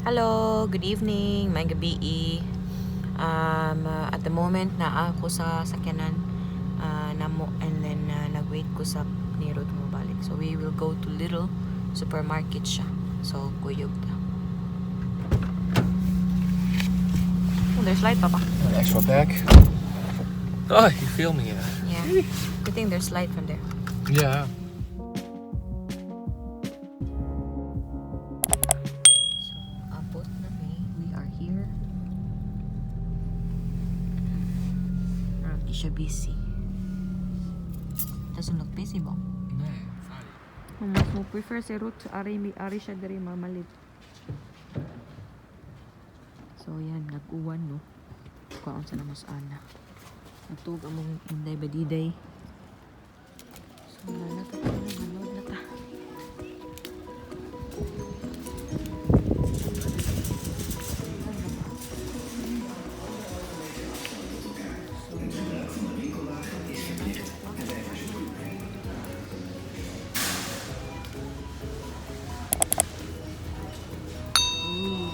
Hello, good evening, may gabi. At the moment na ako sa sakyanan namo and then nag-wait ko sa ni Ruth mo balik. So we will go to little supermarket siya. So kuyog ta. Oh, there's light, Papa. An extra bag. Oh, you're filming it. Yeah. Good thing there's light from there. Yeah. So, abot na mi. We are here. Murag di siya busy. Doesn't look busy, Bong. Nee, Friday. Mas mo prefer si Ruth ari mi ari siya diri mamalit. So yan, nag-uwan, no. Kuan sa namos ana. Nagtug among inday badiday. So wala na ta, manood na ta. Ooh.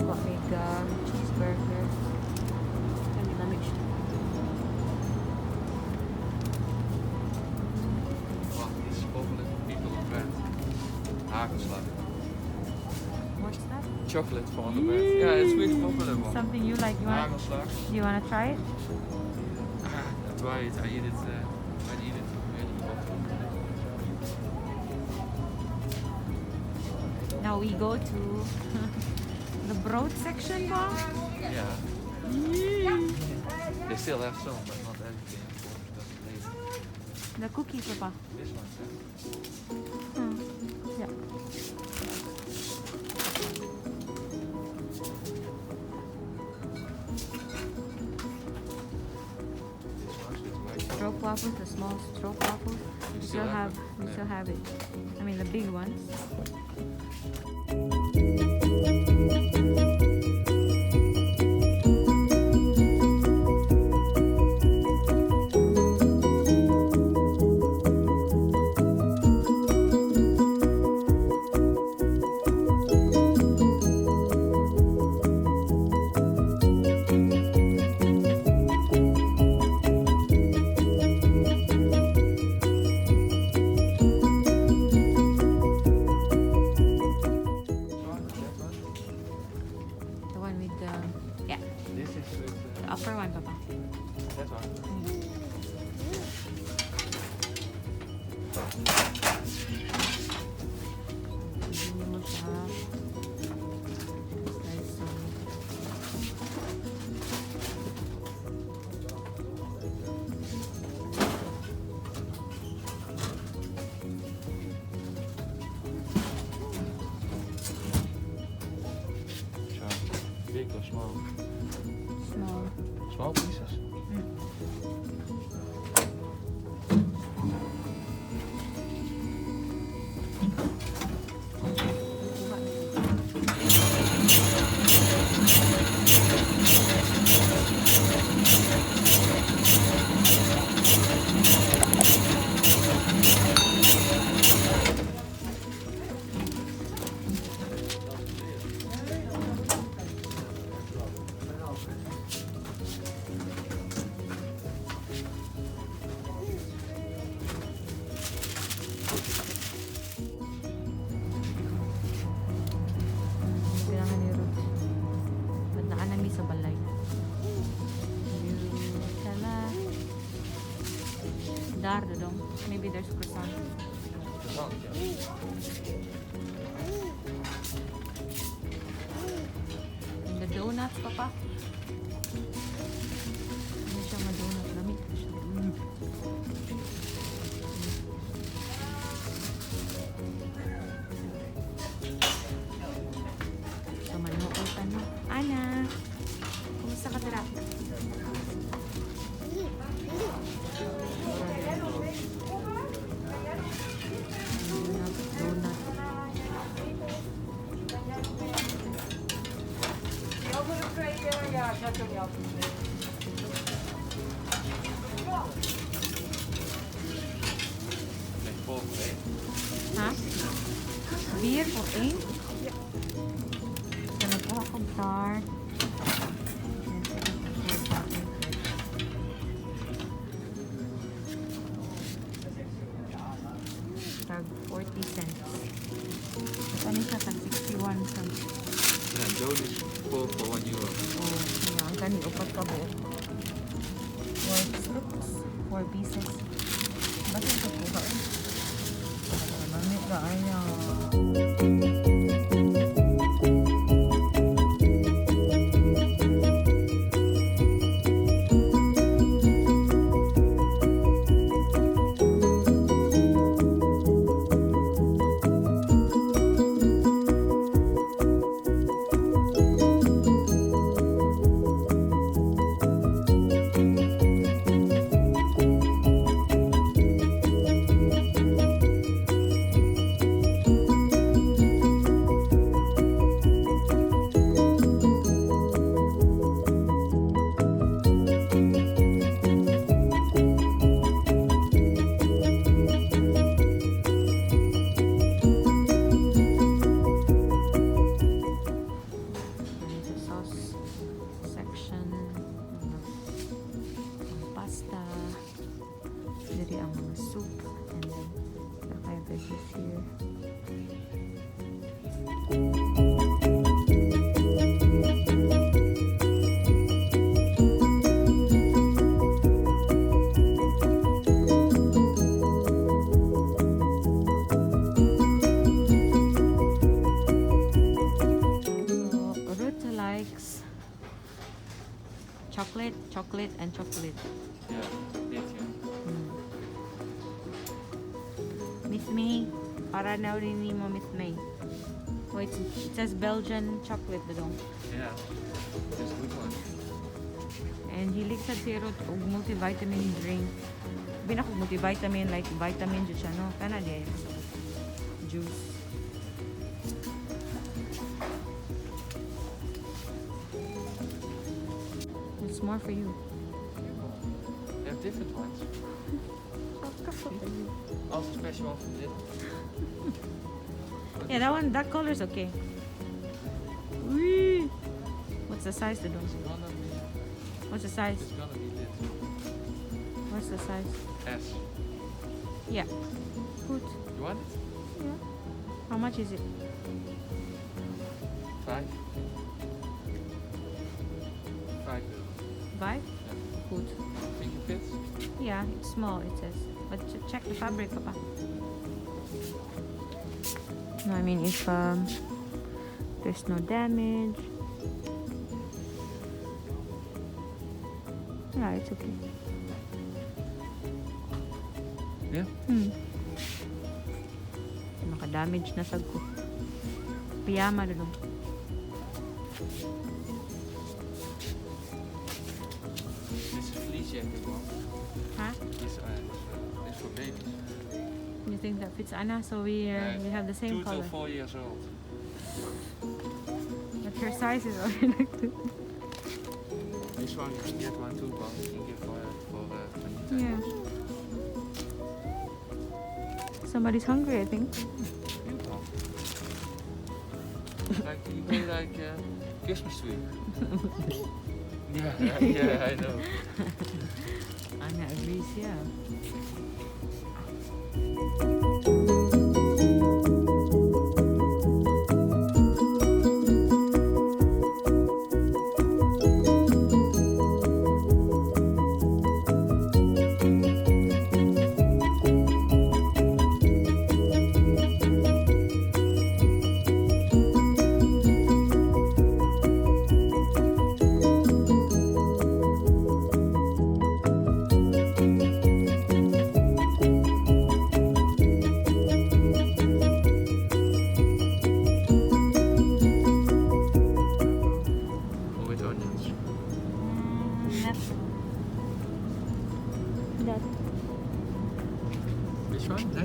Coffee gum, cheeseburger. Kani lamig siya. Wow, this is popular for people on bread. Hagelslag. What's that? Chocolate for on the bread. Yeah, it's really popular one. Something you like. You want? Hagelslag. You wanna try it? Ah, I try it. I eat it. I eat it really often. Now we go to the broad section, ba? Yeah. They still have some, but not everything, of course, because it's later. The cookies, papa. This one, yeah. Yeah. This one's with white chocolate. Stroop waffles, the small stroop waffles. You We still have, it? we Yeah. still have it. I mean, the big ones. This one, that one. The one with the, yeah, This is with the upper one, papa. That one. Hindi mo siya slice, so So, big or small? Small. Small pieces. Kailangan ni Ruth. Ba't nakanami sa balay? Tala. Dar, dodong. Maybe there's croissant. Croissant, yeah. Donuts, Papa. Ano siya nga donut? Lamig na siya. So, manuot ano. Ana, kumusta ka dira? Donut, donut. Nee, four voor één. Ha? Vier voor één? Ja. So, nagkuha kong tart. And then, tag 40 cents. Kani siya tag 61 cents. Ja, donuts 4 voor €1. Oh, yeah, ang kani upat ka buok. Four strips, four pieces. Bakit ka kuha eh? Lamig kaayo. There's a sauce section. Mga pasta. Diri ang mga soup. And then, nakay veggies here. So, Ruta likes chocolate, chocolate, and chocolate. Ja, dit, ja. Miss May, para na rin mo, Miss May. Wait, it says Belgian chocolate dodong. Ja, dat is een goed one. And hilig sa si Ruth og multivitamin drink. Bin ako multivitamin, like vitamin jud siya, no? Kana di ay juice. It's more for you. They have different ones. Also special one from Lidl. Yeah, that one, that color's okay. Whee! What's the size, dodong? What's the size? It's gonna be little. What's the size? S. Yeah. Good. You want it? Yeah. How much is it? 5. €5. 5? Yeah. Good. Think it fits? Yeah, it's small, it says. But check the fabric, Papa. No, I mean, if there's no damage. Yeah, it's okay. Yeah? Hmm. Maka-damage na sad ko. Piyama dodong. This is fleece jacket one. Huh? This for babies. You think that fits Anna? So we have the same 2 color. Till 4 years old. But her size is already like two. This one you can get one too, but you can get for Anita. Yeah. Somebody's hungry, I think. Beautiful. Like you go like Christmas tree. Yeah, I know. Anna agrees, yeah.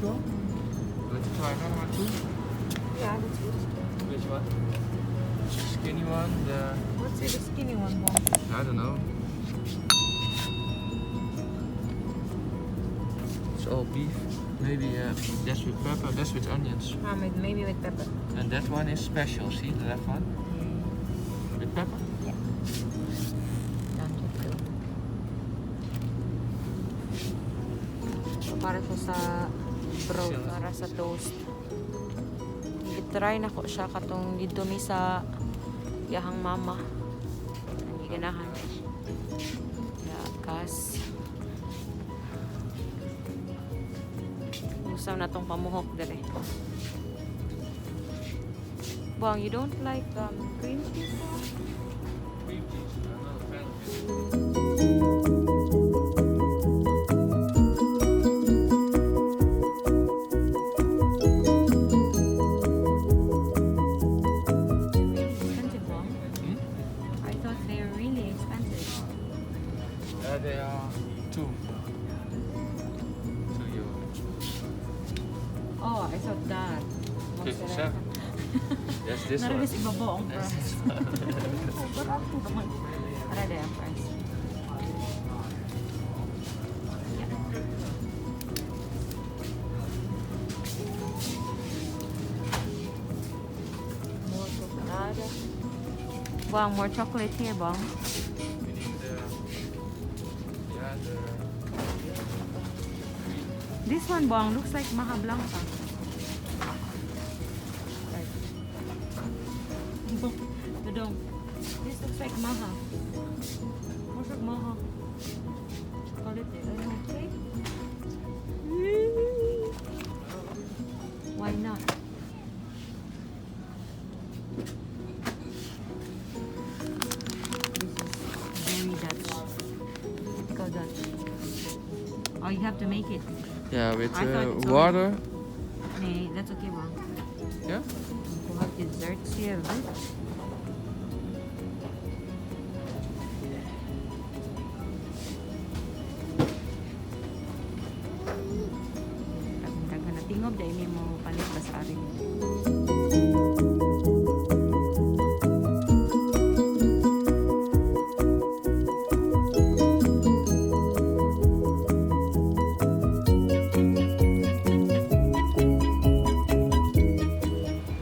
Which one? You want to try another one too? Yeah, that's good. Which one? The skinny one, the What's with the skinny one, Bong? I don't know. It's all beef. Maybe that's with pepper, that's with onions. Ah, maybe with pepper. And that one is special, see the left one? With pepper? Yeah. Down to two. So, para siya sa broad, para sa toast. I-try na ko siya katong didto mi sa iyahang mama. Ang ganahan. Yeah, kas. Usaw na tong pamuhok dire. Bong, you don't like cream cheese, Bong? Cream cheese. I'm not a fan of it. They're really expensive, Bong. Hmm? I thought they were really expensive. They are €2. Oh, I thought that. 57. That's this one. Narinig ibabaw ang That's price. this one. Barato naman. Para din ang price. Yeah. More chocolate. Bong, more chocolate here, Bong. We need the, yeah, the cream. This one, Bong, looks like Maha Blanca. Right. Dudong. This looks like Maha. Looks like Maha. Chocolate, eh. Ano, okay? Why not? This is very Dutch. Typical Dutch. Oh, you have to make it. Yeah, with I thought it's water. Nee, that's okay, Bong. Yeah. We'll have desserts here. Right? Daghan na tingob dahil mo palit ba sa arin.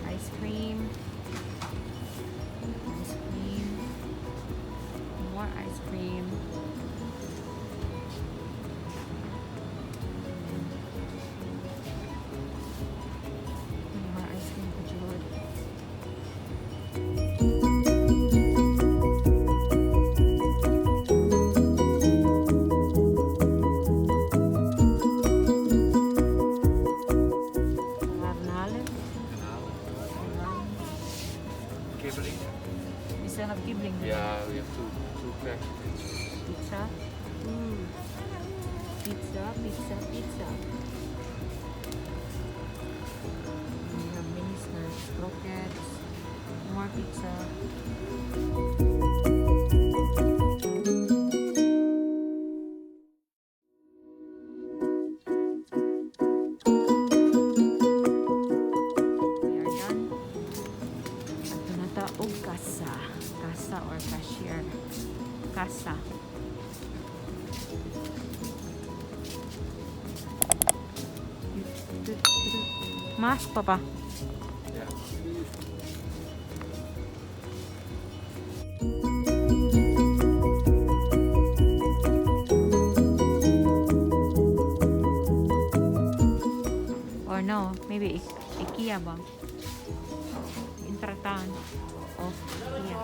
Ice cream. Ice cream. More ice cream. More ice cream for Jewel. Garnalen. Kibbeling. We still have kibbeling. Yeah, we have two packages. Pizza. Pizza, pizza, pizza. We have mini snacks, croquettes, more pizza. We are done. Adto na ta og kasa. Kasa or cashier. Kasa. Mask, Papa. Yeah. Or no, maybe IKEA ba? Intratan of IKEA.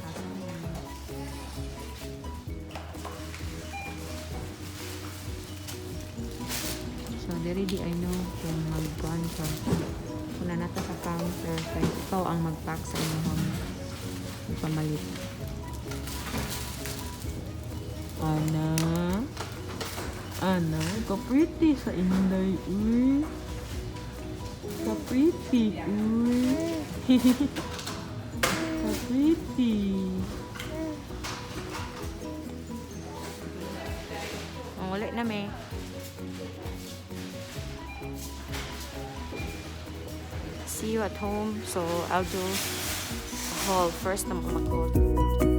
Kasa na yan. So, diri di I know kung mag-kuan ka. Kung nata sa counter, kay ikaw ang mag-pack sa inyong pamalit. Ana? Ana, ka-pretty sa Inday, uy. Ka-pretty, uy. Ka-pretty. Ang uli na, me. See you at home. So, I'll do a haul. First na mag-haul.